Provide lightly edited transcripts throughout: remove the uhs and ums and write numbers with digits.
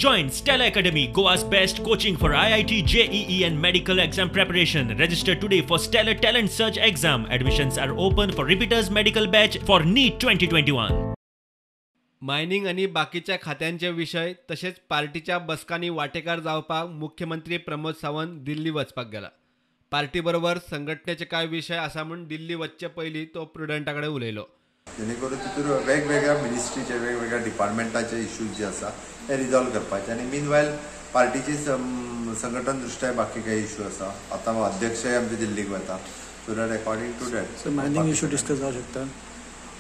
Join Stellar Academy, Goa's best coaching for IIT, JEE and medical exam preparation. Register today for Stellar Talent Search exam. Admissions are open for repeaters medical batch for NEET 2021. Mining आनी बाकीच्या खात्यांचे विशय तशेंच पार्टीच्या बसकांनी वांटेकार जावपाक मुख्यमंत्री प्रमोद सावंत दिल्ली वचपाक गेला. पार्टी बरोबर संघटनेचे कांय विशय आसा म्हूण दिल्ली वचचे पयलीं तो प्रुडंटा कडेन उलयलो. जेणे करून तितून वेगवेगळ्या मिनिस्ट्रीचे वेगवेगळ्या डिपार्टमेंटाचे इश्यूज जे आसा ते रिजॉल्व करपाचे आनी मीन वायल पार्टीची संघटन दृश्ट्या बाकी काही इश्यू आसा. आतां अध्यक्षय आमचे दिल्लीक वता, so that according to that so mining issue discuss जावंक शकता.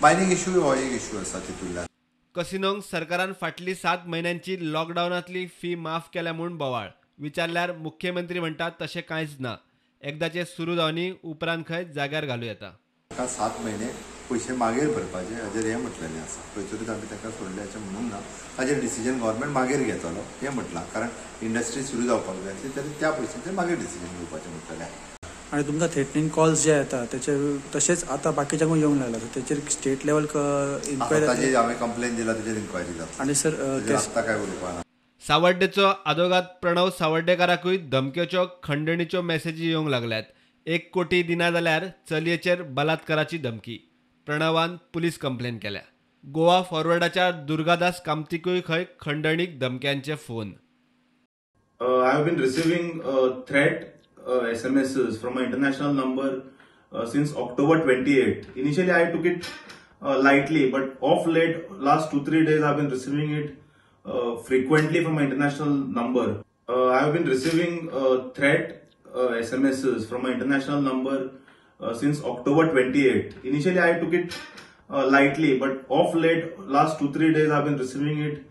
मायनींग इश्यू हो एक इश्यू आसा तितूंतल्यान. कसिनोंक सरकारान फाटली 7 म्हयन्यांची लॉकडावनांतली फी माफ केल्या म्हूण बोवाळ. विचारल्यार मुख्यमंत्री म्हणटात तशें कांयच ना, एकदाचें सुरू जावनी उपरांत खंय जाग्यार घालूं येता. ताका 7 म्हयने पयशे मागीर भरपाचे हाजेर हें म्हटलेलें आसा. खंयसरूच आमी ताका सोडले अशें म्हणूंक ना, ताजेर डिसिजन गव्हर्मेंट मागीर घेतलो हें म्हटलां. कारण इंडस्ट्री सुरू जावपाक जाय आसली तरी त्या पयशांचेर मागीर डिसिजन घेवपाचें म्हटलेलें. आनी तुमकां थ्रेटनींग कॉल्स जे येता तेचे तशेंच आतां बाकीच्यांकूय येवंक लागला, तेचेर स्टेट लेवल इन्क्वायरी ताजी हांवें कंप्लेन दिला, तेजेर इन्क्वायरी जाता. आनी सर आतां काय उलोवपा ना. सावड्डेचो आदोगाद प्रणव सावड्डेकाराकूय धमक्योच्यो खंडणीच्यो मॅसेजी येवंक लागल्यात. 1 कोटी दिना जाल्यार चलयेचेर बलात्काराची धमकी. प्रणवान पुलीस कंप्लेन केल्या. गोवा फॉरवर्डाच्या दुर्गादास कामतीकूय खंय खंडणीक धमक्यांचे phone. I have been receiving threat SMSs from an international number since October 28. Initially I took it lightly, but off late last 2-3 days I have been receiving it frequently from an international number. I have been receiving threat SMSs from an international number since October 28. Initially I took it lightly, but off late last 2-3 days I have been receiving it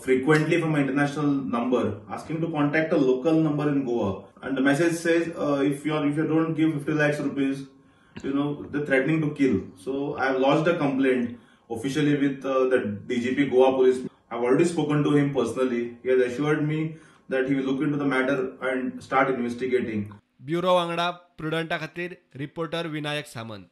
frequently from an international number asking to contact a local number in Goa. And the message says if you don't give 50 lakhs rupees, you know, they're threatening to kill. So I have lodged a complaint officially with the DGP Goa Police. I've already spoken to him personally. He has assured me that he will look into the matter and start investigating. Bureau वांगडा प्रुडंटा खातीर reporter Vinayak Samant.